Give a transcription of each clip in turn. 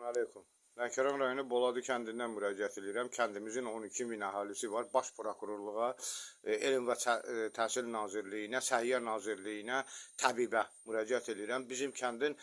Aleyküm. Lənkəran rayonu Boladı kəndindən müraciət edirəm. Kəndimizin 12 min əhalisi var. Baş prokurorluğa, Elm və Təhsil Nazirliyinə, Səhiyyə Nazirliyinə, təbibə müraciət edirəm. Bizim kəndin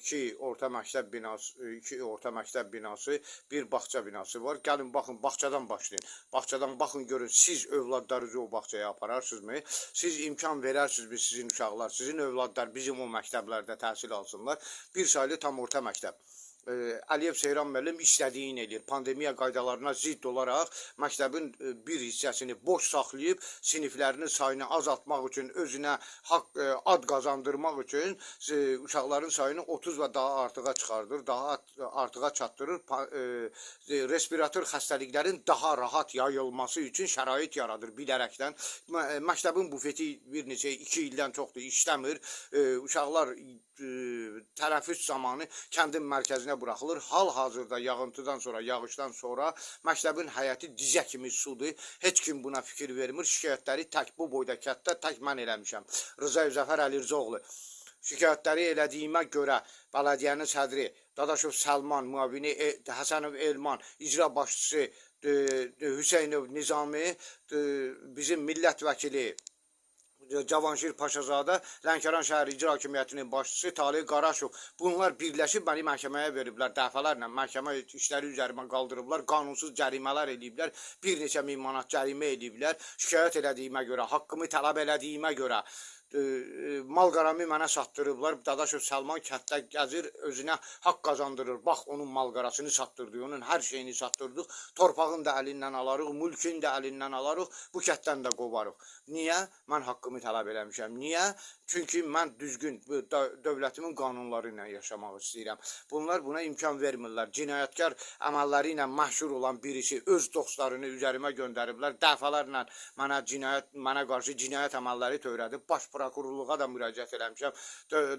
iki orta məktəb binası, iki orta məktəb binası, bir bağça binası var. Gəlin baxın, bağçadan başlayın. Bağçadan baxın görün siz övladlarınızı o bağçaya apararsınızmı? Siz imkan verərsinizmi sizin uşaqlar, sizin övladlar bizim o məktəblərdə təhsil alsınlar? Bir saylı tam orta məktəb. Əliyev Seyran müəllim istədiyini eləyir. Pandemiya qaydalarına zidd olaraq məktəbin bir hissəsini boş saxlayıb siniflərinin sayını azaltmaq üçün, özünə haqq ad qazandırmaq üçün uşaqların sayını 30 və daha artığa çıxardır, daha artığa çatdırır. Respirator xəstəliklərin daha rahat yayılması üçün şərait yaradır bilərəkdən. Məktəbin bufeti bir neçə 2 ildən çoxdur işləmir. Uşaqlar tənəffüs zamanı kəndin mərkəzinə buraxılır. Hal-hazırda yağıntıdan sonra, yağışdan sonra məktəbin həyəti dizə kimi sudur. Heç kim buna fikir vermir. Şikayətləri tək bu boyda kənddə tək mən eləmişəm. Rızayev Zəfər Əlirzaoğlu. Şikayətləri elədiyimə görə bələdiyyənin sədri Dadaşov Səlman, müavini Həsənov Elman, icra başçısı Hüseynov Nizami, bizim millət vəkili Cavanşir Paşazadə, Lənkəran şəhər icra hakimiyyətinin başçısı Taleh Qaraşov. Bunlar birləşib məni məhkəməyə veriblər. Dəfələrlə məhkəmə işləri üzərimə qaldırıblar, qanunsuz cərimələr eləyiblər, bir neçə min manat cərimə eləyiblər. Şikayət elədiyimə görə, haqqımı tələb elədiyimə görə malqaramı mənə satdırıblar. Dadaşov Səlman kənddə gəzir, özünə haqq qazandırır. Bax, onun malqarasını satdırdıq, onun hər şeyini satdırdıq. Torpağın da əlindən alarıq, mülkün də əlindən alarıq, bu kənddən də qovarıq. Niyə? Mən haqqımı tələb eləmişəm. Niyə? Çünki mən düzgün dövlətimin qanunları ilə yaşamaq istəyirəm. Bunlar buna imkan vermirlər. Cinayətkar əməlləri ilə məşhur olan birisi öz dostlarını üzərimə göndəriblər. Dəfələrlə mənə qarşı cinayət əməlləri törədib. Baş prokurorluğa da müraciət eləmişəm.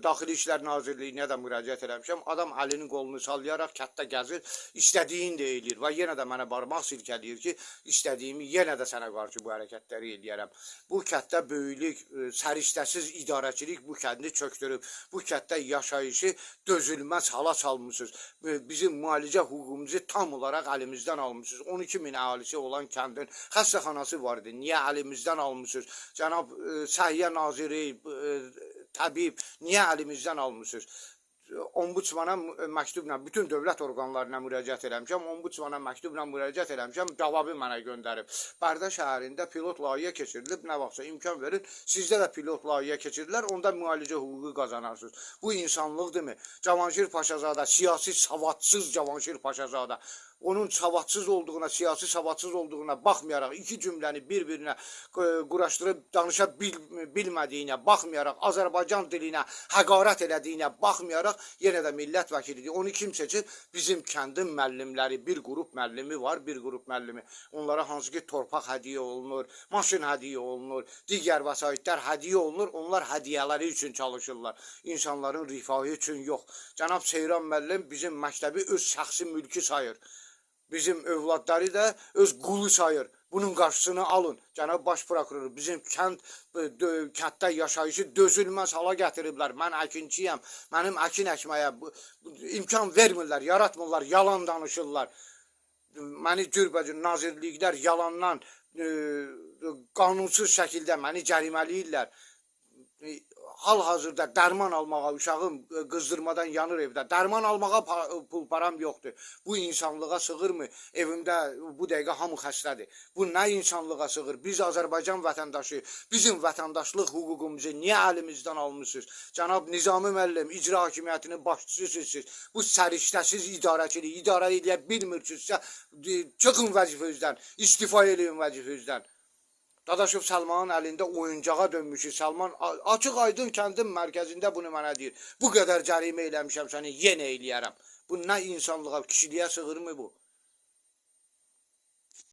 Daxili İşlər Nazirliyinə də müraciət eləmişəm. Adam əlini qolunu sallayaraq kənddə gəzir, istədiyini də eləyir və yenə də mənə barmaq silkələyir ki, istədiyimi yenə də sənə qarşı bu hərəkətləri eləyərəm. Bu kənddə böyüklük, səriştəsiz idarəçilik bu kəndi çökdürüb. Bu kənddə yaşayışı dözülməz hala salmısınız. Bizim müalicə hüququmuzu tam olaraq əlimizdən almısınız. 12 min əhalisi olan kəndin xəstəxanası var idi. Niyə əlimizdən almısınız? Cənab Səhiyyə naziri, təbib, niyə əlimizdən almısınız? Ombudsmana məktubla bütün dövlət orqanlarına müraciət eləmişəm. Ombudsmana məktubla müraciət eləmişəm. Cavabı mənə göndərib. Bərdə şəhərində pilot layihə keçirilib. Nə vaxtsa imkan verin, sizdə də pilot layihə keçirirlər, onda müalicə hüququ qazanarsınız. Bu insanlıqdırmı? Cavanşir Paşazadə, siyasi savadsız Cavanşir Paşazadə. Onun savadsız olduğuna, siyasi savadsız olduğuna baxmayaraq iki cümləni bir-birinə quraşdırıb danışa bilmədiyinə baxmayaraq, Azərbaycan dilinə həqarət elədiyinə baxmayaraq yenə də millət vəkilidir. Onu kim seçir? Bizim kəndin müəllimləri, bir qrup müəllimi var, bir qrup müəllimi. Onlara hansı ki torpaq hədiyyə olunur, maşın hədiyyə olunur, digər vəsaitlər hədiyyə olunur. Onlar hədiyyələri üçün çalışırlar. İnsanların rifahı üçün yox. Cənab Seyran müəllim bizim məktəbi öz şəxsi mülkü sayır. Bizim övladları da öz qulu sayır. Bunun qarşısını alın. Cənab Baş prokuror, bizim kənddə yaşayışı dözülməz hala gətiriblər. Mən əkinçiyəm. Mənim əkin əkməyə imkan vermirlər, yaratmırlar, yalan danışırlar. Məni cürbəcür nazirliklər yalandan qanunsuz şəkildə məni cərimələyirlər. Hal-hazırda dərman almağa uşağım qızdırmadan yanır evdə. Dərman almağa pul param yoxdur. Bu insanlığa sığırmı? Evimdə bu dəqiqə hamı xəstədir. Bu nə insanlığa sığır? Biz Azərbaycan vətəndaşı, bizim vətəndaşlıq hüququmuzu niyə əlimizdən almısınız? Cənab Nizami müəllim, icra hakimiyyətinin başçısısınız siz. Bu səriştəsiz idarəçilik, idarə eləyə bilmirsinizsə, çıxın vəzifənizdən, istifa eləyin vəzifənizdən. Dadaşov Səlmanın əlində oyuncağa dönmüşük. Səlman açıq aydın kəndin mərkəzində bunu mənə deyir. Bu qədər cərimə eləmişəm səni, yenə eləyərəm. Bu nə insanlığa, kişiliyə sığırmı bu?